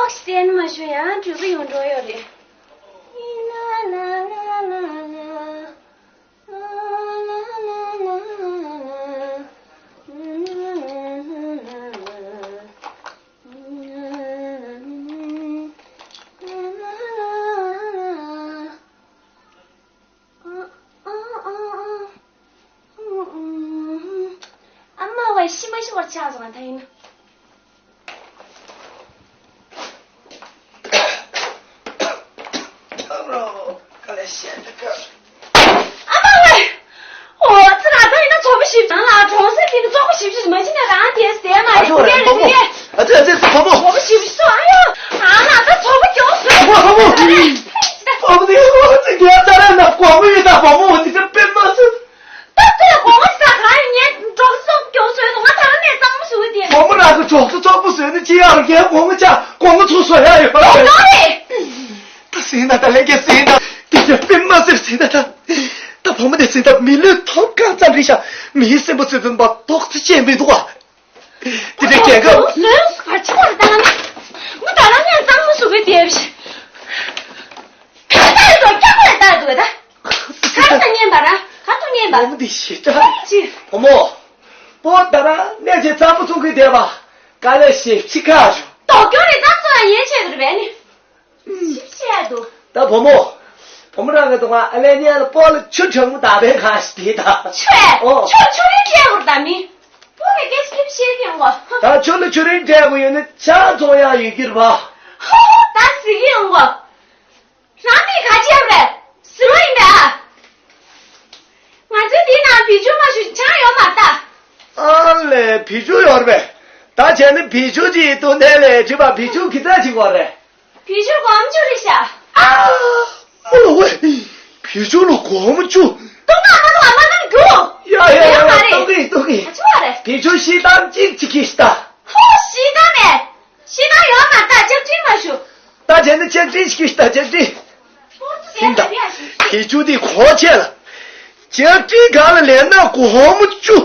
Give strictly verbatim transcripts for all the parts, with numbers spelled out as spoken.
ཨོ་སི་ཊན་མ་ཞུ་ཡང་འགྲུལ་པ་ཡོང་འགྲོ་ཡོད་རེད། ཨ་མ་བས་ཤི་མ་ཤི་བར་ཆགས་སོང་ང་ད་ཡིན་ན། ཨ་མ་བས། འོ་ཙི་ང་ད་ཡིན་ན་ཚོགས་པ་ཞིབ་ཚང་ལ་གྲོང་གསེབ་དེ་ནི་ཚོགས་པ་ཞིབ་ཞིབ་མ་བྱེད་ན་རང་དེ་ཟས་མ་ཨ་ཅོ་རེད་ཨ་ཅོ་རེད་ཨ་ཅོ་རེད་ཨ་ཅོ་ཚོགས་པ་ཞིབ་ཞིབ་སོ་ཨ་ཡོ། ཨ་ན་ད་ཚོགས་པ་སྐྱོ་སོ། ཨ་ཚོགས་པ་ཨ་ཚོགས་པ་དེ་ཨ་ཙི་རྒྱལ་ཙ་ར་ན་གོང་མོ་ཡོད་ད་གོང་མོ་འོ་དེ་ཚོ་དཔེ་མ་སྲིད། ད་ཁོས་གོང་མ་ཅིག་ད་གང་ཡིན་ངས་གྲོགས་སོགས་སྐྱོ་སོས་དུ་ང་ད་ནས་གཙང་མ་ཞུ་གི་དེ། གོང་མ་རང་གི་གྲོགས་སུ་གཙོག་པོ་བཟོས་ནས་ཅི་ཡང་རྒན་གོང་མ་ཅག་གོང་མ་ཚོ་བཟོ་ཡ་ཡོད་པ་རེད། ད་ཟིན་ན་ད་ལས་ཀྱི་ཟིན་ན་དེ་ཀྱི་དཔེ་མ་ཟེར་ཟིན་ན་ད་ད་བུ་མོ་དེ་ཟིན་ད་མི་ལུས་ཐོབ་གང་ཙམ་རེད་ཤག་མིའི་སེམས་པ་ཚོས་དུན་པ་རྡོག་ཚེ་ཅན་མི་འདུག་བ། དེ་འདྲའི་རྒྱལ་ཁབ། ལོས་ག་ཅི་བར་ད་ལ་ནི་ང་ད་ལ་ནས་གཙང་མ་ཞུ་གི་དེ་བཞིན་ཁ་ད་ཡོད་ཀྱང་ཁ་ད་འདུག་ད། གར་ད་ཉན་པ་ར་གར་དུ་ཉན་པ། བུ་མོ་འདི་ཞེ་དྲག་ཅི། བུ་མོ། པོ་ད་ར་གནས་ཆེ་གཙང་པོ་ཚོང་གི་བསྡད་པ་དཀའ་ལས་ཞེ་ཕྱི་ཁ་ཞུ། དོགས་སྐྱོ་རེ་གཙང་ཚོ་ཡང་ཡན་ཆད་དུ་རེ་བས་ནི། ཞིབ་བཤད་དུ། ད་བུ་མོ། བུ་མོ་རང་གི་དུང་ཨ་ལས་ཉལ་པོ་ལ་ཆུ་གྲང་མོ་ད་པའི་ཁ་ཞིག་དེ་ད། ཆུ་ཨེ། ཨོ། ཆུ་ཆུ་རེ་བཤད་བུར་ད་མི། པོ་རེ་སྐད་ཞིབ་བཤད་ཀྱི་ཡོང་གོ། ད་ཆུ་ལ་ཆུ་རེ་འདྲ་གི་ཡོད་ན་ཆང་བཙོང་ཡག་ཡོད་ཀྱི་རེད་པ། ཧོ་ཧོ་ད་ཟི་གི་ཡོང་གོ། རང་མི་ག་ཅི་ཡོད་རེད། ཟི་རོ་ཡིན་པས་ཨ། ང་ཚོའི་འདི་ནང་བི་ཆུ་མ་ཞུ་ཆང་ཡོད་མ་ད། ཨ་ལས་བི་ཆུ་ཡོད་རེད་པས། ད་བྱས་ན་བི་ཆུ་ཅིག་ཏུ་ནས་ལས་བྱེད་པ་བི་ཆུ་གི་ད་ཅིག་བར་རེད། བི་ཆུ་སྒོར་མོ་བཅུ་རེད་ཤག་ཨ། མོ་ལོ་ཝེ། བི་ཆུ་ལོ་སྒོར་མོ་བཅུ། ཏོག་ང་མ་ཏོག་ང་མ་ཏོག་རྒྱུ། ཡ་ཡ་ཡ་ཡ་ཏོག་གི་ཏོག་གི་ཨ་ཆུ་བ་རེད། བི་ཆུ་ཤི་དང་གཅིག་ཅིག་གིས་ད། ཧོ་ཤི་དང་མེད། ཤི་དང་ཡོད་མ་ད་ལྕགས་ཀྲིན་མ་ཞུ། ད་བྱས་ན་ལྕགས་ཀྲིན་ཞིག་གིས་ད་ལྕགས་ཀྲིན། ཧོ་ཚུ་ཟིན་ད། ཟེར་ན་ཡ་ཞུ། བི་ཆུ་དེ་གོ་ཆེ་ལ། ལྕགས་ཀྲིན་གང་ལ་ལེན་ན་སྒོར་མོ་བཅུ།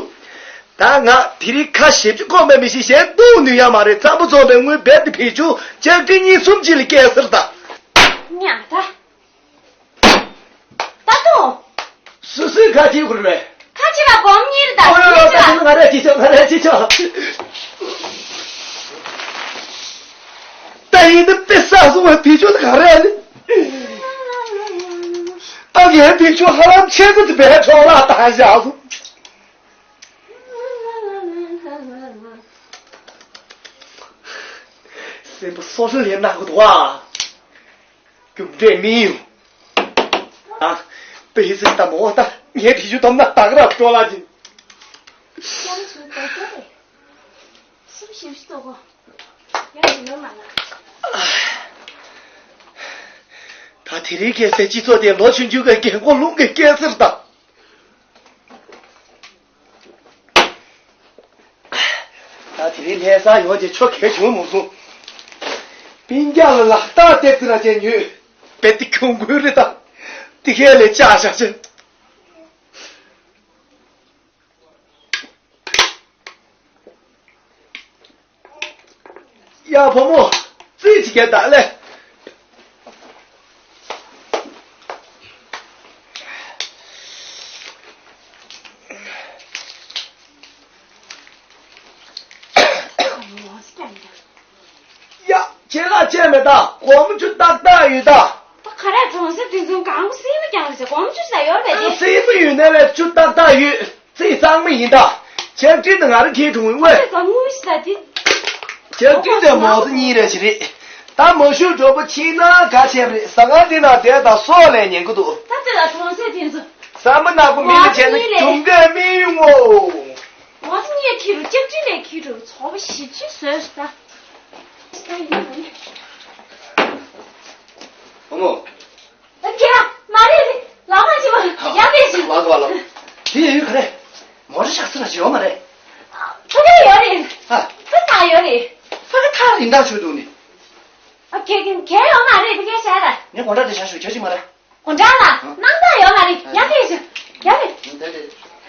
ད་ང་དེ་རིང་ཁ་ཞེ་པོ་ཅིག་སྐོམ་པའི་མི་ཞིག་གཞན་འདུག་ནུས་ཡ་མ་རེད། ཚང་མ་ཚོགས་པའི་དངུལ་རྦད་དེ་བེད་སྤྱོད་ལྕགས་ཀྲིན་གཉིས་གསུམ་ཅིག་ལ་སྐྱེལ་ཟེར་ད། ཉག་ད། ད་དུང་། སུ་སུས་ཁ་ཆེ་བུར་བས། ཁ་ཆེ་བ་སྒོར་མོ་གཉིས་རེད་ད། ཨོ་ཡོ་ཡོ་ད་དེ་ནི་ང་རས་ཅི་ཆོག་ང་རས་ཅི་ཆོག་ད་ཡིན་ན་དཔེ་བསགས་སོང་བ་བེད་སྤྱོད་ད་ག་རེ་ཨ་ནི། ད་ངའི་བེད་སྤྱོད་ཧ་ལམ་ཆེ་ཙམ་དུ་བས་འཕྲོ་བརླག་བཏང་བཞག་སོང་། སེམས་པ་སོ་སོ་ལས་ནག་གི་འདུག་ཨ། རྒྱུ་འབྲས་མི་ཡོང་། ཨ། དཔེ་ཟེར་ད་མོ་ད་ངས་བེད་སྤྱོད་ཐོབ་ན་ད་ག་ར་སྤྲོ་ལ་ཅི། ད་དེ་རིང་ཁ་སང་སྤྱི་ཚོགས་དེ་ལོ་ཆུང་ཆུང་གི་རྒན་གོག་རླུང་གི་སྐྱེལ་ཟེར་ད། ད་དེ་རིང་ལྷ་ས་ཡོང་རྗེས་ཆོ་གས་བྱུང་མ་སོང་། སྤུན་ཀྱག་ལ་ལག་རྟགས་སྟེར་ཏེ་ར་ཅན་ཉོས། དཔེ་དེ་གྱོང་གུན་རེད་ད། དེ་གས་ལས་ལྕགས་བཞག་ཅན། ཡ་བུ་མོ། རྩིས་ཅིག་རྒྱབ་དང་ལེ། ཡ། ཁྱེད་ལ་ཅན་མེད་ད། སྒོར་མོ་བཅུ་ཏག་ཏག་ཡོད་ད། ད་ག་རེ་གྲོང་གསེབ་དེ་ཚོ་གང་ག་སྲིད་པ་རྐྱང་རེད་ཟེར། སྒོར་མོ་བཅུ་ཟ་ཡོད་རེད་དེ། སྲིད་པ་ཡོད་ན་ལས་བཅུ་ཏག་ཏག་ཡོད། རྩིས་གཙང་མ་ཡིན་ད། ལྕགས་ཀྲིན་དེ་ང་རང་ཁྱེར་འགྲོ་འོས། ད་དངུལ་ཞིག་ད་དེ། ལྕགས་ཀྲིན་དེ་མོ་ཙི་གཉིས་རེ་ཞིག་རེད། ད་མ་ཞུ་འགྲོ་པོ་ཕྱིན་ན་ག་བྱས་རེད། ཟ་ཁང་དེ་ན་བསྡད་ད་སོག་ལས་ཉན་གི་འདུག་ད་དེ་ལ་གྲོང་གསེབ་དེ་ཚོ། ཟ་མ་ནག་པོ་མི་ལ་བྱས་ན་གྱོང་གས་མི་ཡོང་ངོ་། མོ་ཙི་གཉིས་ཁྱེར་འགྲོ། ལྕགས་ཀྲིན་ལས་ཁྱེར་འགྲོ། ཚོགས་པ་ཞིབ་ཅིག་བཟོས་སོང་ད། བུ་མོ། རྒན་ལགས། མ་རེད། ལག་པ་ཅི་བ་ཡག་པས་ཞིག་ལག་པ་ལག་དེ་ཡོད་ག་རེད། མོ་ཊ་ཆག་ས་ལ་ཞིག་ཡོད་མ་རེད། ཕ་གི་ཡོད་རེད། ཨ། ཕ་ཐག་ཡོད་རེད། ཕ་གི་ཐག་རིང་ཐག་ཆོད་འདུག་ནི། ཨ། གལ་གལ་ཡོད་མ་རེད། ཕ་གི་བཤད་ད། ངས་དགོང་དག་དེ་བཞག་ཞུ་ཁྱོད་ཅིག་མ་རེད། དགོང་དག་ལ་སྣང་དག་ཡོད་མ་རེད། ཡག་པས་ཞིག་ཡག་པས།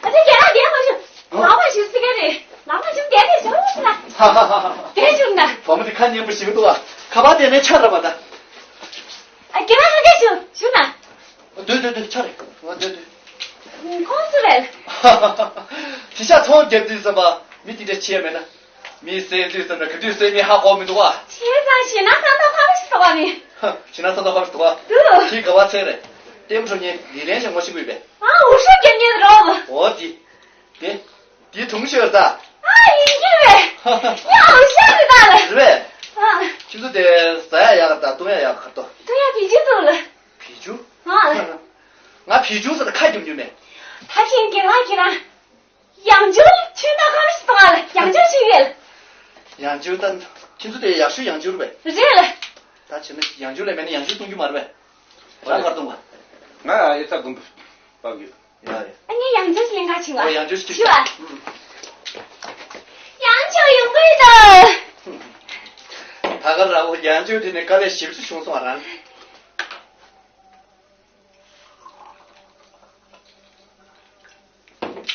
ཨ་ཙི་རྒན་ལགས་བསྡད་མ་ཞུ། ལག་པ་ཞིག་སི་ཀ་རེད། ལག་པ་ཞིག་བསྡད་དེ་ཞུ་ཞིག་ལ། ཧ་ཧ་ཧ་ཧ། བསྡད་ཞུ་ན། བུ་མོ་དེ་ཁ་སྙན་པོ་ཞིག་འདུག་ཨ། ཁ་ ག་པར་དེ་ནས་ཆ་ར་མ་ད། ཨ། རྒན་ལགས་ཁ་ཤས་བཞུགས་བཞུགས་ན། སྡོད་སྡོད་སྡོད། ཆ་རེད། ཨ། སྡོད་སྡོད། ཁོང་ཚོ་རེད། དེ་ཤ་ཚོང་རྒྱབ་དུས་ཙམ་པ་མི་དེ་འདྲ་ཆེ་མེད་ན། མི་བསད་དུས་ཙམ་པ་ག་དུས་བསད་མིན་ཧ་གོ་མི་འདུག་བ། བྱས་ཙང་ཞེད་སྣང་ས་མཐོ་ཁ་མི་ཞིག་འདུག་བ་མི། ཞེད་སྣང་ས་མཐོ་ཁ་མི་ཞིག་འདུག་བ། འདུག་དེ་ག་བ་ཚད་རེད། ལྟད་མོ་ཁྲོ་མཁན་ལི་ལན་ཞིག་ངོ་ཤེས་ཀྱི་ཡོད་པས། ཨ། འུ་ཧྲུ་རྒྱབ་མཁན་རོ། འོ་དེ། དེ། དེའི་དུང་ཤོར་ད། ཨ། ཡིན་གྱི་རེད། ཡ། འུ་ཤ་རེད་ད་ལ། རེད་པས། ཨ། ཁྱེད་ཚོ་དེ་ཟ་ཡ་ཡག་ག་ད་འཐུང་ཡ་ཡག་ག་འཐུང་། འཐུང་ཡ་བི་ཇུ་འདུག་ལ། བི་ཇུ། ཨ། ང་བི་ཇུ་ཟེར་ཁ་རྒྱབ་རྒྱུ་མེད། ད་ཁྱེད་རྒན་ལགས་ཁྱེད་རང་། ཡང་བསྐྱར་ཆུ་ནང་ཁ་ཞིག་གཏོང་ཨ་ལ། ཡང་བསྐྱར་ཞིག་ཡོད། ཡང་བསྐྱར་ད། ཁྱེད་ཚོ་དེ་ཡག་ཤོས་ཡང་བསྐྱར་རེད་པས། རེད་ལ། ད་བྱས་ན་ཡང་བསྐྱར་ལས་མེད་ན་ཡང་བསྐྱར་གཏོང་རྒྱུ་མ་རེད་པས། རང་གར་གཏོང་བ། ང་ཡ་ཡི་ཚ་དགོན་པ་བབ་ཡོད། ཡ་ཡ། ཨ་ནི་ཡང་བསྐྱར་ཞིག་ལེན་ག་ཕྱིན་པ། ཨོ། ཡང་བསྐྱར་ཞིག་ཞུ་བ། ཡང་བསྐྱར་ཡོང་གི་ཡོད་ད། ད་ག་ར་འོ་ཡང་བསྐྱར་དེ་ནས་དཀའ་ལས་ཞེ་པོ་ཅིག་བྱུང་སོང་བ་རང་།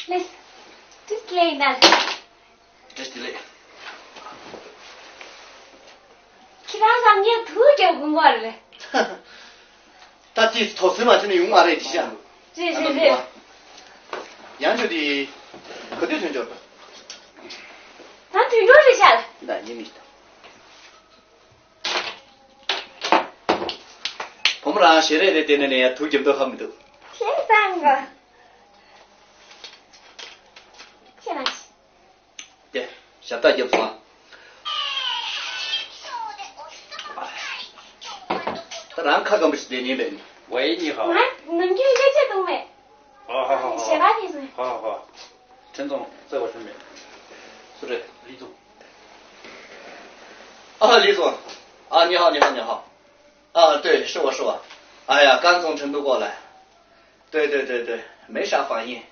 ལགས། བཀྲ་ཤིས་བདེ་ལེགས་ཡིན་ན། བཀྲ་ཤིས་བདེ་ལེགས། ཁྱེད་རང་ཚང་མ་དུག་རྒྱག་དགོས་པ་རེད། ད་ཅིག་དོགས་ཟོན་མ་བྱས་ན་ཡོང་མ་རེད་དེ་ཤ། རེད་རེད་རེད། ཡང་བསྐྱར་དེ་ག་དུས་ཐོན་ཆོག་ད། ད་དུས་འགྲོ་རེད་ཤག་ད་ཉིན་མིག་ད། བུ་མོ་རང་ཞལ་རས་རེ་བལྟས་ནས་ནས་ཡ་དུག་རྒྱབ་མདོག་ཧ་མི་འདུག་ཁྱེད་ཚང་ག་ཁྱེད་རང་། དེ་ཞབས་ཏག་རྒྱབ་སོང་། ད་རང་ཁ་སྐམ་པོ་ཞིག་བསྡད་ཉན་པས་ནི། 喂，你好。 ང་ནམ་རྒྱུན་སྐད་ཆ་གཏོང་མེད། 好好好好。 ཞེ་པོ་དེ་སོང་། 好好好。陈总，这我陈美。是的，李总。啊，李总。啊，你好，你好，你好。啊，对，是我，是我。哎呀，刚从成都过来。对对对对，没啥反应。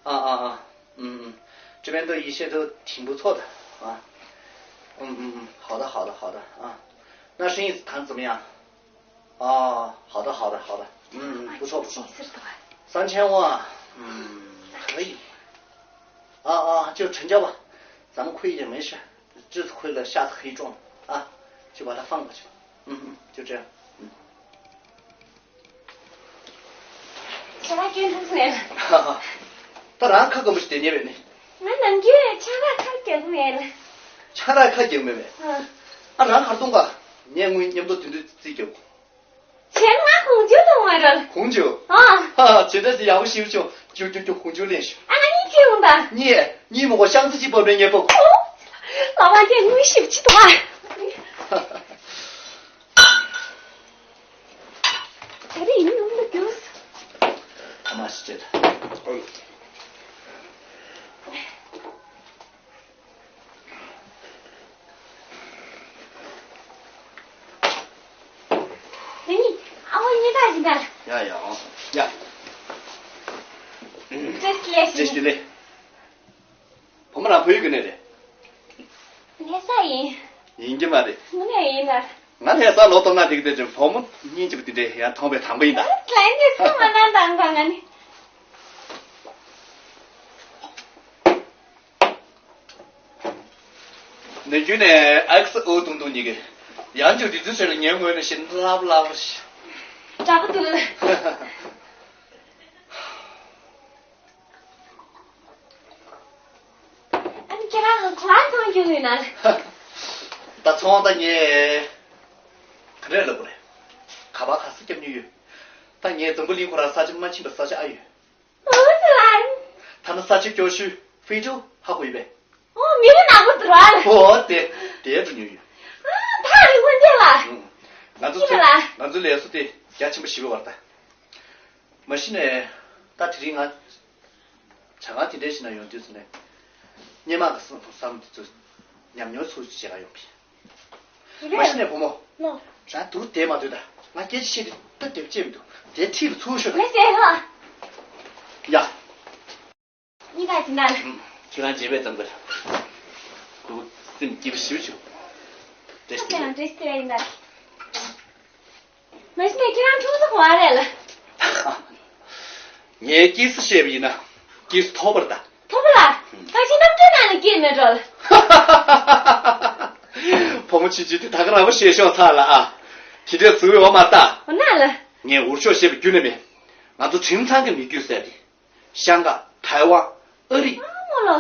啊啊啊，嗯嗯，这边都一切都挺不错的啊。嗯嗯嗯，好的好的好的啊。那生意谈得怎么样？ 哦，好的，好的，好的，嗯，嗯，不错，不错，三千万，嗯，可以，啊啊，就成交吧，咱们亏一点没事，这次亏了，下次可以赚，啊，就把它放过去吧，嗯嗯，就这样，嗯。 ཞེ་པོ་སྐྱོན་འདུག་ཟེར། ཧ་ཧ། ད་རང་ཁ་སྐམ་པོ་ཞིག་བསྡད་ཉན་པས་ནི། ང་ནམ་རྒྱུན་ཆང་རག་ཁ་རྒྱག་གི་མེད་ལ། ཆང་རག་ཁ་རྒྱག་མེད་པས། ཨ། ཨ། རང་གར་གཏོང་ག་ངས་དངུལ་མཉམ་དུ་དེ་འདྲ་རྩིས་རྒྱག་གོ། བྱས་ན་ང་གོང་ཇོ་གཏོང་བ་རེད། གོང་ཇོ། ཨ། ཧ་ཧ། བྱས་ཙང་ཡག་པོ་ཞེ་པོ་བྱུང་། ཇོ་ཇོ་ཇོ། གོང་ཇོ་ལེན་ཤོག་ཨ། ང་གཉིས་ཁྱེར་ཡོང་ད། གཉིས། གཉིས་མི་དགོས། ཤང་ཙི་གཅིག་བབས་ནས་ངས་ཕབ། ཨོ། ལག་པ་དེ་དངུལ་ཞེ་པོ་ཅིག་འདུག་ཨ། ད་རེས་ཡིན་ཡོང་ལ་རྒྱུགས། ཨ་མ་ཞིག་བྱེད། ཨ་ནི་ཨ་མ་གཉིས་ཀ་ཡིན་ད། ཡ་ཡ་ཨང་ཡ། བཀྲ་ཤིས་བདེ་ལེགས། བཀྲ་ཤིས་བདེ་ལེགས། བུ་མོ་རང་བལ་ཡུལ་གྱི་གནས་རེད། གནས་ས་ཡིན། ཡིན་གྱི་མ་རེད། དངོས་གནས་ཡིན་ལ། ང་གནས་ས་ལོ་སྟོང་ན་འགྲིག་དེ་ཅིག་བུ་མོ་སྙིང་རྗེ་པོ་དེ་འདྲས་ཡང་མཐོང་བས་དང་པོ་ཡིན་ད། ལན་དེ་སུ་མ་གནང་དང་ག་ང་ནི། ནམ་རྒྱུན་ནས་ཨེག་སི་ཨོ་ཏུང་ཏུང་གཉིས་ཀྱིས་ཡང་ཅིག་དེ་ཚོའི་ཆེད་ལ་ངའི་ངོས་ནས་ཞེ་ལབ་ལབ་ཞིག་དྲག་པོ་འདུག་ལ། ཨ་ནི་ཁྱེད་རང་གི་ཁོ་རང་ཚོང་རྒྱུག་ཡོད་ན། ད་ཚོང་ད་ངས་ག་རེ་ལབ་དགོས་རེད། ག་པར་ག་ས་རྒྱབ་མྱོང་ཡོད། ད་ངས་འཛམ་བུ་གླིང་ཁོ་རང་ས་ཆ་མ་ཕྱིན་པ་ས་ཆ་ཨ་ཡོད། འོ་ཙི་ལ། ཐ་ན་ས་ཆ་སྐྱོ་ཤོས་ཧྥེ་ཀྲོའུ་ཧ་གོ་ཡོད་པས། ཨོ། མི་རི་ནག་པོ་འདུག་ར། ཨོ། དེ་དེ་འགྲོ་མྱོང་ཡོད། ཨ། ད་རི་བོ་འདི་ལ། ཨུ། ང་ཚོ་ཁྱི་ལ། ང་ཚོའི་ལས་བཟོ་དེ་རྒྱ་ཆེན་པོ་ཞིག་ཡོད་པ་རེད་ད། མ་གཞི་ནས་ད་དེ་རིང་ང་ཇ་ཁང་དེ་འདྲའི་ཞིག་ན་ཡོང་དུས་ཙམ་ནས་སྔོན་མ་གི་བསམ་བསམ་དེ་ཚོ་ཉམས་མྱོང་ཚུར་བྱེད་ག་ཡོང་གི། མ་གཞི་ནས་བུ་མོ། ནོ། རང་འདུག་བསྡད་མ་སྡོད་ད། ང་སྐད་ཆ་བཤད་དུས་སྟབས་བདེ་པོ་བྱེད་མི་འདུག་དེ་འཁྲིས་ལ་ཚུར་ཤོག་ད། ལགས་སེ་ལགས། ཡ། གཉིས་ཀ་ཅི་ན། ཁྱེད་རང་རྗེས་པའི་ཙམ་པར། ཁོ་སེམས་སྐྱིད་པོ་ཞེ་པོ་བྱུང་། བཀྲ་ཤིས་བདེ་ལེགས། བཀྲ་ཤིས་བདེ་ལེགས་ཡིན་ད། མ་གཞི་ནས་ཁྱེད་རང་ཁྲུང་ཐོག་བ་རེད་ལ། ངས་སྐྱེས་སུ་བཤད་པ་ཡིན་ན་སྐྱེས་སུ་ཐོབ་པར་གདའ། ཐོབ་པ་ལ། ད་ཁྱེད་རྣམ་གྲོལ་ནང་ལ་སྐྱེས་མེད་འགྲོ་ལ། བུ་མོ་ཆུང་ཆུང་དེ་ད་ག་རང་བ་ཤེས་ཤོག་ཚར་ལ་ཨ། དེ་འདྲའི་ཟུག་ཡོད་མ་ད། འོ་ན་ལ། ངས་འུར་ཤོག་བཤད་པ་རྒྱུན་ནས་མེད། ང་ཚོ་ཁྲིམས་ཚང་གི་མི་རྒྱུད་ཟེར་དེ། ཤང་ཀ། ཐའེ་ཝན། ཨ་རི། ཨ་མོ་ལོ།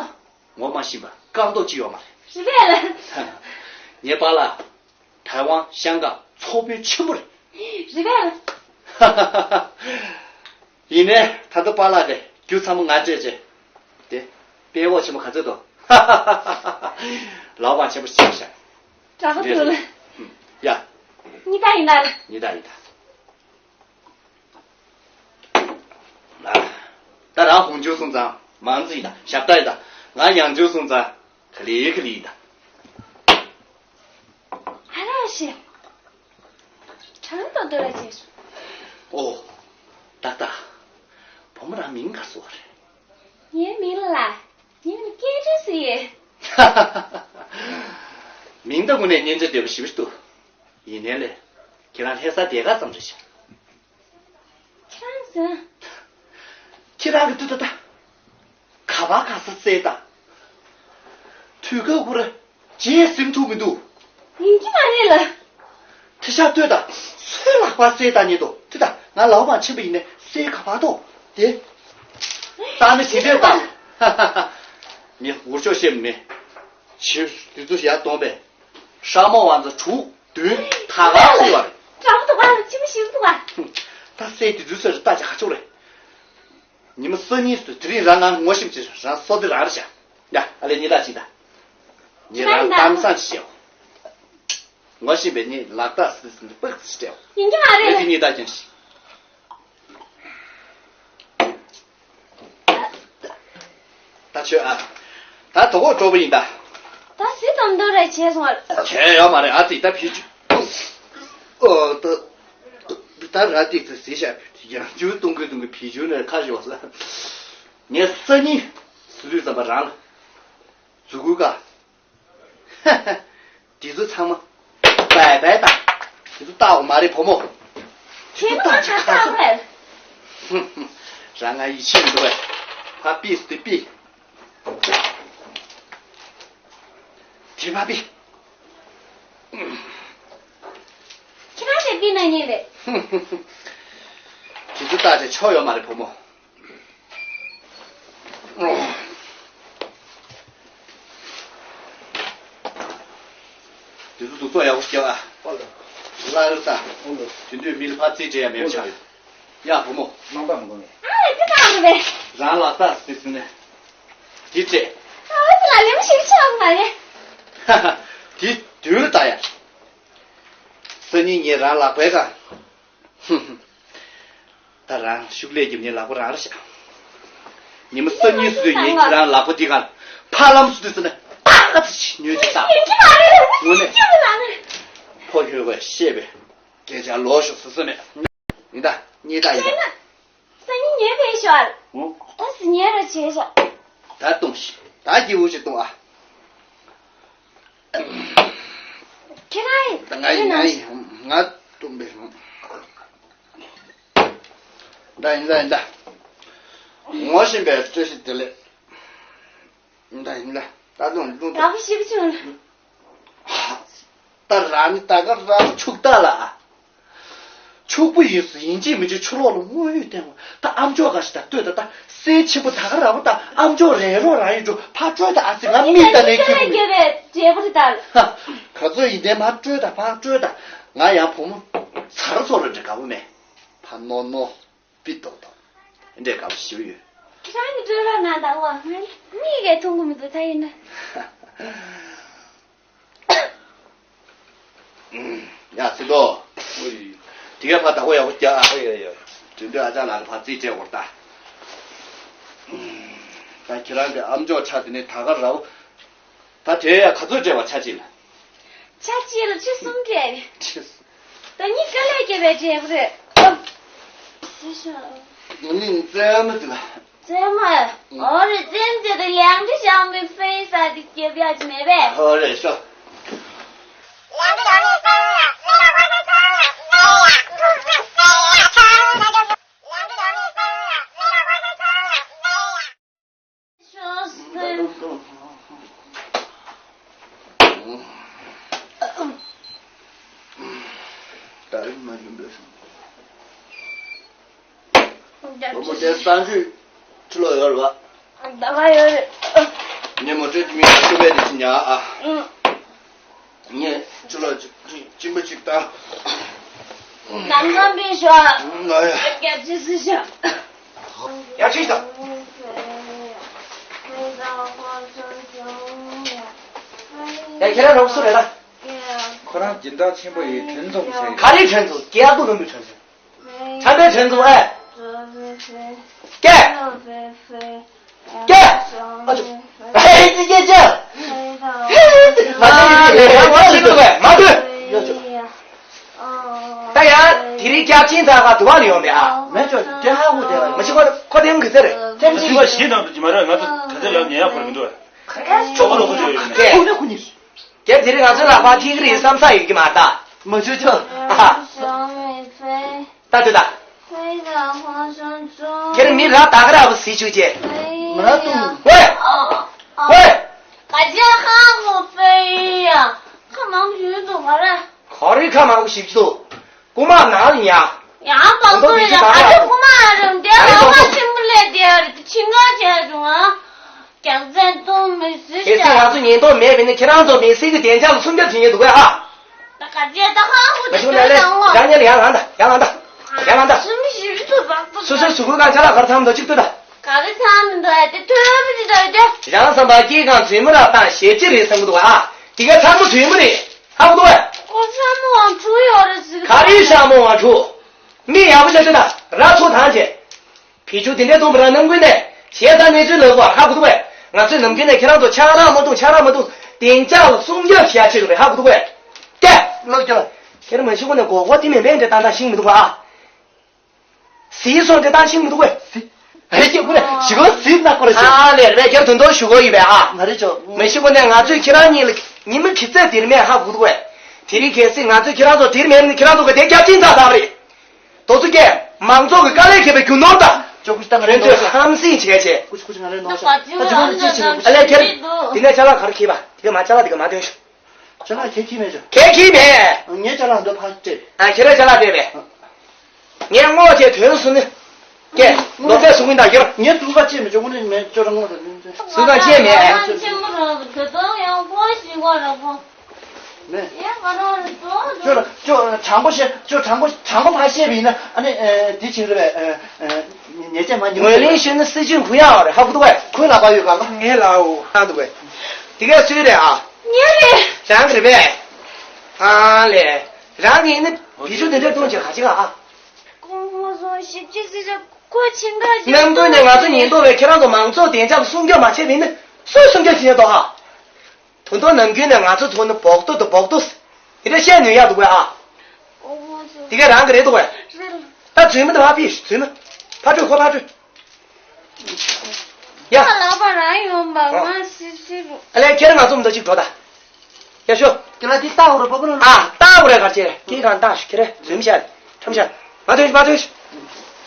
ངོ་མ་ཤེས་པ་རྐང་ཏོག་ཅིག་ཡོད་མ་རེད། རེད་པས་ལ། ངའི་པཱ་ལགས། ཐའེ་ཝན་ཤང་ཀ་ཚོགས་དཔོན་ཆེན་པོ་རེད། རེད་པས་ལ། ཡིན་ནའི་ད་ལྟ་པཱ་ལགས་དེ་རྒྱུ་ཚང་མ་ང་བཅས་བྱས། དེ་དཔེ་འོག་ཆེན་པོ་ག་ཚོད་དོ། ལའོ་པང་ཆེན་པོ་ཞིག་བྱ། དྲག་པོ་འདུག་ལ། ཡ། གཉིས་ད་ཡིན་ད། གཉིས་ད་ཡིན་ད། ད་རང་ཧོང་ཆུ་སོང་ཙང་མང་ཙི་ཡིན་ད། ཞབས་ཏ་ཡིན་ད། ང་ཡང་ཆུ་སོང་ཙང་ག་ལེ་ག་ལེ་ཡིན་ད། ཨ་ར་ཤི། དྲང་དོ་དོ་ར་བྱེད་སོང་། ཨོ། ཏག་ཏག་བུ་མོ་རང་མིང་ག་སོ་རེད། ངའི་མིང་ལ། ངའི་མིང་སྐད་ཆ་སི་ཡེ། མིང་ད་དངོས་གནས་སྙན་ཆ་དོད་པོ་ཞེ་པོ་ཞིག་འདུག་ཡིན་ནའི་ལས། ཁྱེད་རང་ལྷ་ས་དེ་ག་ཙམ་རེད་ཤག་ཁྱེད་རང་ཟེར། ཁྱེད་རང་གི་ཏུ་ཏུ་ཏ། ག་པ་ག་ས་སེ་ཏ། དུས་སྐབས་ཁོ་ར་རྗེས་ཟིན་ཐུབ་མི་འདུག་ཡིན་གྱི་མ་རེད་ལ། ཁྲི་ཤག་ལྟོས་དང་། སོའི་ལག་པ་སེ་ཏ་ཉེ་དོ་ཏུ་ཏ། ང་ལའོ་པང་ཆེན་པོ་ཡིན་ནས་སེ་ག་པ་དོ། དེ། ཏ་ནི་ཞིག་རེད་ཏ། ངས་འུར་ཤོག་བཤད་མི་མེད། ཕྱིར་དེ་ཚོ་ཡར་གཏོང་པས། ཧྲ་མོ་བ་ཚོ་དྲུག་བདུན་ད་ག་ལ་ཡོད་རེད། དྲང་པོ་འདུག་ག་ཅི་མ་ཞིག་འདུག་ག་ད་སྲས་དེ་ཚོའི་སྲས་སུ་ལྟ་ཅི་ཧ་ཆོག་རེད། ཉི་མ་སང་ཉིན་སུ་དེ་རིང་རང་ང་ངོ་ཤེས་ཀྱི་རང་སོ་དེ་རང་རེད་ཤག་ཡ་ཨ་ལས་གཉིས་ལ་ཅིག་ད། ངས་རང་གཏམ་བཟང་ཞིག་བཤད་འོ། ངོ་ཤེས་པའི་གཉིས་ལག་རྟགས་སུ་སུ་སྤུག་ཙི་སྤྲད་འོ། ཡིན་གྱི་མ་རེད། ངས་དེ་གཉིས་ད་ཀྱང་ཞིག་ད་ཆོས་ཨ། ད་དོ་གོ་སྤྲོ་པོ་ཡིན་ད། ད་སི་དམ་དོ་རེ་བྱས་སོང་ཨ། བྱས་ཡོད་མ་རེད་ཨ་ཙི་ད་བི་ཅུ། ཨོ་ད། ད་ར་ཏི་ཙི་ཟི་ཤ་ཡང་ཅུ་གཏོང་གི་གཏོང་གི་བི་ཅུ་ནས་ཁ་ཞོག་ས། ངས་སང་ཉིན་སུ་དུས་ཙམ་པ་རང་ལ། མཛུ་གུ་ཀ། དེ་ཚོ་ཚང་མ། བའི་བའི་ད། དེ་ཚོ་ལྟ་འོ་མ་རེད་བུ་མོ། དེ་ཚོ་ལྟ་ཅི་ཁ་ཚོ། རང་ང་ཡིད་ཆེས་མི་འདུག་བས། ཕ་པིས་དེ་པི། དེ་ཕ་པི། ཁྱེད་རང་དེ་པི་ན་ཉེ་རེད། དེ་ཚོ་ལྟ་ཅི་ཆོ་ཡོད་མ་རེད་བུ་མོ། དེ་ཚོ་གདུག་ཚོགས་ཡག་པོ་སྐྱེ་བ། ཨོ་ལོ། ལ་རུ་ད། ཨོ་ལོ། དེ་དུས་མི་ལ་ཕ་ཚིག་བྲེ་ཡ་མེད་ཆགས་ཡོད། ཡ་བུ་མོ། རྣམ་པ་མི་གོ་ནས། ཨ་ལེ་ཅི་ད་རུ་བས། རང་ལ་ད་སི་སི་ནས། དེ་བྲེ། ཨ་ལེ་ཅི་ལ་ལེམ་ཞིག་ཆགས་མ་རེད། ཧ་ཧ། དེ་དུས་ལ་ད་ཡ། སང་ཉིན་ངས་རང་ལག་པའི་ཀ་ཧུམ་ཧུམ། ད་རང་ཤུགས་ལས་རྒྱབ་ནས་ལག་པ་རང་ར་བཞག་ཉི་མ་སང་ཉིན་སུ་ཡིན་ཁྱེད་རང་ལག་པ་འདི་གང་ཕ་ལམ་སུ་དུས་ན་ཏག་ཏག་ཅིག་ཉོས་ཅིག་ད། དངོས་གནས་ཕོ་ཁྱོད་བས་ཤེས་པས་སྐད་ཆ་ལོག་ཤོག་སུ་སུ་མེད། ཡིན་ད་གཉིས་ད་ཡིན་ད། སང་ཉིན་ཉལ་བས་ཤོག་ཨོ། ད་སི་ཉལ་ར་བྱས་ཤོག་ད་གཏོང་ཤིག་ད་སྐྱིད་པོ་ཞིག་གཏོང་ཨ། ཁྱེད་རང་ད་ང་ཡིན་ང་ཡིན་ང་སྟོན་པའི་ཧྲུང་། ད་ཡིན་ད་ཡིན་ད། ངོ་ཤེས་པའི་བཀྲ་ཤིས་བདེ་ལེགས། ད་ཡིན་ད་ད་དུང་ལུང་ད། རག་པ་ཞིག་བྱུང་། ད་རང་ནི་ད་ག་རང་ཕྱུག་ད་ལ། ཕྱུག་པོ་ཡིན་སུ་ཡིན་གཅིག་མིན་གཅིག་ཆུ་ལོག་ལ་དངོས་ཡོད་བསྟན་དགོས་ད་ཨ་མཆོག་ག་ཞིག་ད་ལྟོས་ད་ད་སེ་ཆེན་པོ་ད་ག་ར་བོ་ད་ཨ་མཆོག་རེ་རོགས་རང་ཡོད་འགྲོ་ཕ་སྤྲོད་ད་ཨ་ཙི་ང་མིག་ད་ནས་ཁྱེད་ཀྱི་རྒྱལ་པོ་རེད་ད། ག་ཚོད་ཡིན་ནའི་མ་སྤྲོད་ད་ཕ་སྤྲོད་ད་ང་ཡང་བུ་མོ་ཚར་ཚོ་རེ་འདྲ་དགའ་པོ་མེད་ཕ་ནོ་ནོ་པི་ཏོག་ཏོག་འདྲ་དགའ་པོ་ཞིག་ཡོད། ཁྱེད་རང་གི་སྤྲོད་རོགས་གནང་དང་བ་ང་མིག་གས་མཐོང་གི་མི་འདུག་ད་ཡིན་ན། ཡ་སི་ཏོ། ཨོ་ཡི། དེ་ག་ཕ་ད་ཁོ་ཡག་པོ་རྒྱག་ཨ། ཨོ་ཡ་ཡ། དེ་འདྲ་ཨ་ཅག་ལགས་ལ་ཕ་རྩིས་སྤྲད་དགོས་ད། ད་ཁྱེད་རང་གི་ཨམ་ཅོག་ཆ་དེ་ནི་ད་ག་ར་བོ། ད་དེ་ཡ་ག་ཚོད་སྤྲད་པ་ཆ་གཅིག་ལ། ཆ་གཅིག་ལ་ཁྲི་གསུམ་སྤྲད་རེད། ཁྲི་གསུམ། ད་ནི་དཀའ་ལས་བརྒྱབ་པའི་འབྲས་བུ་རེད། ཨོ། ཞེས་ཤོག་ད་ནི་བཙན་མ་དེ་ལ། བཙན་མ། ཨོ་རེད་བཙན་དེ་དེ་ལེགས་འདྲི་བྱང་མི་ཕེ་ས་དེ་སྐྱེ་བ་ཅི་མེད་པས། ཨོ་རེད་ཤོག་བུ་མོ་དེ་གསང་སྤྱོད་ཁྲི་ལོ་ཡོད་རེད་བ། ད་ག་ཡོད་རེད། ངས་མོ་ཊའི་མིང་ལ་ཤོ་བད་དེ་ཅི་ཉག་ཨ། ཨུ། ངས་ཁྲི་ལོ་གཅིག་པ་གཅིག་ད། ནམ་ཚང་པའི་ཞོ། ང་ཡ། རྒྱབ་ཆེ་སུ་ཞོ། ཡ་ཁྲིད་ད། ཡ་ཁྱེད་རང་རོགས་སུ་རེད་ད། ཁོ་རང་སྦྱིན་བདག་ཆེན་པོ་ཡི་དྲིན་ཚོམ་ཟེར། ག་རེ་དྲིན་ཚོམ་རྒྱལ་པོ་རིན་པོ་ཆེ་ཟེར། ཁྲམ་པའི་དྲིན་ཚོམ་ཨེ། ཀྱེ། ཀྱེ། ཨ་ཅོ། ཧེ་ཀྱེ་ཀྱེ་ཀྱེ། མ་ལེ་ལེ་ལེ་ལེ་ལེ་ལེ་མ་ལེ། ད་ཡང་དེ་རིང་སྐྱབས་ཆེན་ཚ་ག་དུ་བ་ལ་ཡོང་མེད་ཨ། མེད་ཅོ་དེ་ཧ་གོ་དེ་མ་ཤི་ཁོ་ཁོ་དེ་མ་གི་ཚེ་རེད། དེ་མ་ཤི་ཁོ་ཞིག་དང་དུ་ཅི་མ་རེད། ང་ཚོ་ད་ཚེ་ཡང་ཉན་ཡག་ཁོ་ར་མི་འདུག་ཨ། ཆོག་གོ་རོགས་ཁོ་ཅོ་ཡོད་ནས། ཁོ་ནས་ཁོ་ནས། ཀྱེ་དེ་རིང་ང་ཚོའི་ལག་པ་ཐིག་རེད་བསམ་ས་ཡོད་ཀྱི་མ་ད། མ་ཅོ་ཅོ། ཨ། ད་དུ་ད། ཁྱེད་མི་ར་ད་ག་ར་བ་སི་ཆུ་ཅེ། མ་ར་ཏུ། ཝེ། ཝེ། ག་ཅེ་ཧ་མོ་ཕེ་ཡ། ཁ་མང་ཞུ་དུ་ག་ར། ག་རེ་ཁ་མང་པོ་ཞིབ་ཅི་དུ། རྐུ་མ་ནང་ལ་ཉ། ཡང་བང་སོ་རེ་ལ་ག་ཅེ་རྐུ་མ་རང་དེ་ལ་མ་ཆེན་པོ་ལས་དེ་རེད་ཆིང་ག་ཅེ་རུང་ཨ། རྒྱག་རྩལ་གཏོང་མི་སྲིད་ཀྱང་། གལ་སྲིད་ང་ཚོ་ཉེན་རྟོག་མེད་པས་ན་ཁྱེད་རང་ཚོ་མི་སྲིད་ཀྱི་བདེ་འཇགས་ལ་སྲུང་སྐྱོབ་བྱེད་ཉེན་འདུག་གས་ཨ། ད་ག་ཅེ་ད་ཧ་ཧུ་མ་ཞུ་ན་ལས་ཡང་ཉལ་ཡང་ལངས་ད་ཡང་ལངས་ད་ཡང་ལངས་ད། སུ་མི་ཞིག་རུ་ཚོ་བག་ཚོ་སོ་སོའི་གཟུགས་པོ་གང་ཆ་ལ་གར་ཚང་མི་འདུག་གཅིག་ལྟོས་ད། ག་རེ་ཚང་མི་འདུག་ཨ་དེ་ཐོས་མི་འདུག་ད་དེ། རང་བསམ་པ་སྐྱེས་གང་བཙུན་མོ་ར་བཏང་ཞེ་ཅི་རེད་བསམ་གི་འདུག་ཨ། དེ་ག་ཚང་མ་བཙུན་མོ་རེད་ཧ་གོ་འདུག་ཨ། ཁོ་ཤ་མོ་བང་ཕྲུག་ཡོད་རེད་ཟིག་ག་རེ་ཤ་མོ་བང་ཕྲུག་མི་ཡག་པོ་བྱ་ཆོག་ད་ར་ཚོ་ཐང་ཆེ། བི་ཆུ་དེ་འདྲའི་གཏོང་བ་ར་ནམ་རྒྱུན་ནས་ཞེ་ས་གནས་ཚུལ་ལབ་དགོས་ཧ་གོ་འདུག་པས། ང་ཚོས་ནམ་རྒྱུན་ནས་ཁྱེད་རང་ཚོ་ཆང་རག་མ་འཐུང་ཆང་རག་མ་འཐུང་བདེ་འཇགས་ལ་སྲུང་སྐྱོབ་བྱེད་ཡ་ཆེད་དུ་རེད་ཧ་གོ་འདུག་པས། ཀྱེ། ལོག་ཀྱེ། ཁྱེད་རང་མ་ཤི་གོ་ནས་མགོ་སྐོར་དེ་མིན་པས་འདྲ་ཏང་ཏང་ཤིང་མི་འདུག་པ། སིའི་སོང་འདྲ་ཏང་ཤིང་མི་འདུག་པས། ཨེ་ཀྱེ་ཁོ་རེ་ཞི་གོ་སིའི་ནག་སྐོར་ཞིག་ཨ་ལས་རེད་ཁྱེད་དོན་དོ་ཞུ་གོ་ཡོད་པས་ཨ། ང་རེ་ཆོ། མ་ཤི་གོ་ནས་ང་ཚོས་ཁྱེད་རང་གཉིས་ལ་ཉི་མ་གི་ཚད་དེར་མེད་ཧ་གོ་འདུག་པས། དེ་རིང་གལ་སྲིད་ང་ཚོས་ཁྱེད་རང་ཚོ་དེར་མེད་ན་ཁྱེད་རང་ཚོ་གི་དེ་རྒྱབ་ཆིན་ཚ་ཚ་རེད། དོ་ཚོ་ཀྱེ། མང་ཚོགས་ཀྱི་དཀའ་ལས་ཁེལ་བའི་རྒྱུ་ནོར་དང་། ཅོ་ཀུ་ཤི་ད་ང་རེ་ཁྱོད་ནོར་ཚོས་ཤོག་ཧམ་སེམས་བྱས་བྱས། ཀུ་ཤི་ཀུ་ཤི་ང་རེ་ནོར་ཤོག་ད་ཅི་མ་ནི་ཅི་ཞིག་ཨ་ལས་ཁྱེར། འདི་ནས་ཅ་ལག་ག་རེ་ཁྱེར་བ་དེ་ག་མ་ཅ་ལག་དེ་ག་མ་ཐོན་ཤོག་ཅ་ལག་ཁྱེད་ཁྱེར་མེད་ཅོ། ཁྱེད་ཁྱེར་མེད། ངས་ཅ་ལག་འདི་ཕར་སྤྲད། ཨ་ཁྱེད་རས་ཅ་ལག་སྤྲད་པས། ངས་སྔོ་ཆེ་དོན་སུ་ནི། ཀྱེ། ལོ་ཚད་སུ་ཀུན་དང་ཁྱེར། ངས་དུང་ས་ཅེས་མེད་ཅོ་ཀུ་ནི་མེད་ཅོ་རང་ངོ་ད་ནི་ཅོ། སུ་དང་ཅེས་མེད། ཨ་ཆེན་མོ་རང་དེ་དོན་ཡང་ཀོ་ཞིག་བ་ར་ཀོ། མེད། ཡ་ང་རང་རེད་དོ། ཅོ་ཅོ་དྲང་པོ་བཤད་ཅོ་དྲང་པོ་དྲང་པོ་ཕར་བཤད་པ་ཡིན་ན་ཨ་ནི་ཨེ་དེ་ཅིག་རེད་པས། ཨེ་ཨེ་ཉེས་ཆད་མ་ཉུང་ངོས་ལེན་ཞུས་ན་སྲིད་ཇུས་འགུལ་ཡག་རེད་ཧ་གོ་འདུག་པས། ཁོའི་ལག་པ་ཡོད་ག་ལ། ངའི་ལག་འོ། ཧ་འདུག་པས། དེ་གས་སུའི་རེད་ཨ། ངའི་རེད། རང་གི་རེད་པས། ཨ་ལས། རང་གི་ཡིན་ན་བི་ཤུ་དེ་འདྲས་གཏོང་བྱེད་ག་ཅིག་ཨ། ཀོང་ཧོ་སོང་ཞིབ་ཅིག་སྲིད་ཇུས་ཁོ་ཆིང་ག་ཞིག་ནམ་རྒྱུན་ནས་ང་ཚོ་ཉེན་རྟོག་པས་ཁྱེད་རང་ཚོ་མང་ཚོགས་བདེ་འཇགས་སྲུང་སྐྱོབ་མ་བྱས་པ་ཡིན་ན་སུས་སྲུང་སྐྱོབ་བྱེད་ཡག་འདུག་ཨ། དོན་དག་ནམ་རྒྱུན་ནས་ང་ཚོ་ཚོ་ནི་བོག་ཏོ་དང་བོག་ཏོ། དེ་འདྲ་བཤད་ནུས་ཡག་འདུག་གས་ཨ། ཨོ་ཧོ་སོ། དེ་གས་རང་གི་རེད་འདུག་གས། རེད། ད་རྫུན་མ་དང་ཕ་ཕིས་རྫུན་མ། ཕ་སྤྲོད་ཁོ་ཕ་སྤྲོད། ཡ། ཁ་ལག་པ་རང་ཡོང་པ་ཨ། ང་སི་སི་རུ། ཨ་ལས་ཁྱེད་རང་ང་ཚོ་མི་འདུག་ཅིག་འགྲོ་ད། ཡ་ཤོ། ཁྱེད་རང་དེ་ལྟ་འོ་ར་པོ་པོ་ལ། ཨ་ལྟ་འོ་ར་གར་ཅེ་ཁྱེད་རང་ལྟ་ཤོ་ཁྱེད་རང་རྫུན་མ་བཤད། ཁྲམ་བཤད། མ་ཐོན་མ་ཐོན།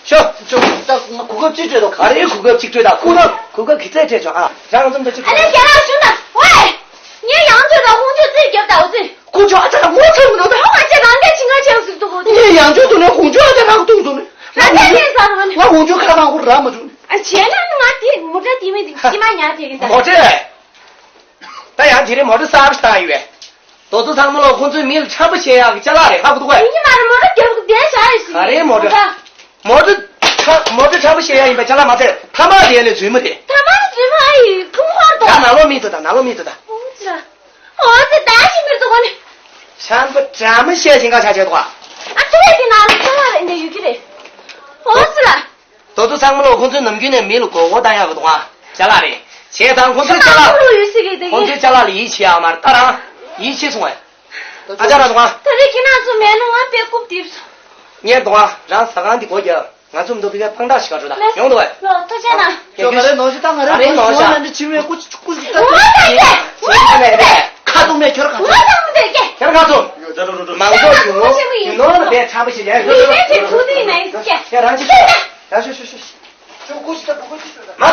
ཤོ། ཅོ་ད་ང་གོ་སྐབས་གཅིག་སྤྲད་དོ། ག་རེ་གོ་སྐབས་གཅིག་སྤྲད་ད་ཁོ་ན་གོ་སྐབས་གི་རྩད་སྤྲད་ཆོག་ཨ། རང་ཚོ་འདི་གཅིག་ཨ་ནི་རྒྱ་ལག་ཞུ་ན་ཝེ། ངས་ཡང་ཚོད་ད་ཁོང་ཚོས་རྩིས་རྒྱབ་ད་འོ་ཙི། ཁོ་ཚོ་ཨ་ཅག་ད་ངོ་ཚ་མི་འདུག་ད། ཨ་ཅག་རང་ཚད་ཆིང་ང་ཆེན་ཟིག་འདུག་གོ་ངས་ཡང་ཚོད་དུ་ནས་ཁོང་ཚོ་ཨ་ཅག་རང་གཏོང་ཚོ་ནས། རང་ཚད་ནས་ཟ་རང་ནས། ང་ཁོང་ཚོ་ཁ་ཕང་ཁོ་ར་མ་བྱུང་། ཨ་བྱས་ན་ང་དེ་མོ་ཊ་དེ་མི་དེ་ཅི་མ་ཉར་དེ་གི་ད། མོ་ཊ། ད་ཡང་དེ་རིང་མོ་ཊ་གསར་པ་བཏང་ཡོད་པས། དོ་ཚོ་ཚང་མ་ལོ་ཁོང་ཚོའི་མི་ལ་འཁྲབ་པོ་བྱེད་ཡག་གི་ཅ་ལག་རེད་ཧ་གོ་འདུག་གས། ཡིན་གྱི་མ་རེད་མོ་ཊ་རྒྱབ་གི་བསྡད་བཞག་ཡོད་ཞིག་ག་རེ་མོ་ཊ། མོ་ཊ། མོ་ཊ་འཁྲབ་མོ་ཊ་འཁྲབ་པོ་བྱེད་ཡག་ཡིན་པའི་ཅ་ལག་མ་ཚད་ཐ་མག་དེ་ཡ་ལས་རྫུན་མ་རེད། ཐ་མག་རྫུན་མ་ཨ་ཡི་ཁུང་ཧར་དོ། ད་ནང་ལོགས་མིག་ཏོ་ད་ནང་ལོགས་མིག་ཏོ་ད། འོ་ཙི་ད་ཞིག་མི་འདུག་གོ་ནི། ཤམ་པ་འདྲ་མ་བཤད་ཞིང་ཁ་ཆ་བྱས་འདུག་ཨ། ཨ་ཙི་ལས་དེ་ནང་ལ་ཅ་ལག་རེད་འདི་ཡོད་ཀྱི་རེད། འོ་ཙི་ལ། དོ་ཚོ་ཚང་མ་ལོ་ཁོང་ཚོའི་ནམ་རྒྱུན་ནས་མི་ལ་མགོ་སྐོར་བཏང་ཡག་གི་འདུག་ཨ། ཅ་ལག་རེད། བྱས་ཙང་ཁོང་ཚོའི་ཅ་ལག་ཁོང་ཚོའི་ཅ་ལག་ལ་ཡིད་ཆེས་ཡག་མ་རེད་ད་རང་། ཡིད་ཆེས་སོང་ཨེ། ཨ་ཅག་རང་འདུག་ཨ། ད་རེས་ཁྱེད་རང་ཚོ་མེད་ན་ང་དཔེ་རྐུབ་རྡིབ་སོང་། ངས་འདུག་ཨ། རང་ཟ་ཁང་འདི་སྒོ་རྒྱག་ང་ཚོ་མི་འདུག་པའི་དཔང་རྟགས་ཤིག་ག་འགྲོ་ད་ཡོང་འདུག་ཨེ། ལོ་ཐུགས་རྗེ་གནང་། ཁྱོད་ག་རེ་ནོར་ཞིག་བཏང་ང་རེ་ནོར་ཞིག་བཏང་ང་རེ་ནོར་ཞིག་བཏང་། ཁ་ཐུག་མེད་ཁྱོད་ག་ཁྱོད་ག་ཚོ་མང་ཚོགས་ཀྱི་ནོར་ནོར་ལ་བས་ཁྲམ་པ་ཞིག་ལས་ཁྱོད་རང་ཅི་ཁྱོད་རང་ཅི་ཡ་ཤོ་ཤོ་ཤོ། ཅོ་ཀུ་ཤི་ད་ཀུ་ཤི་ད། མ་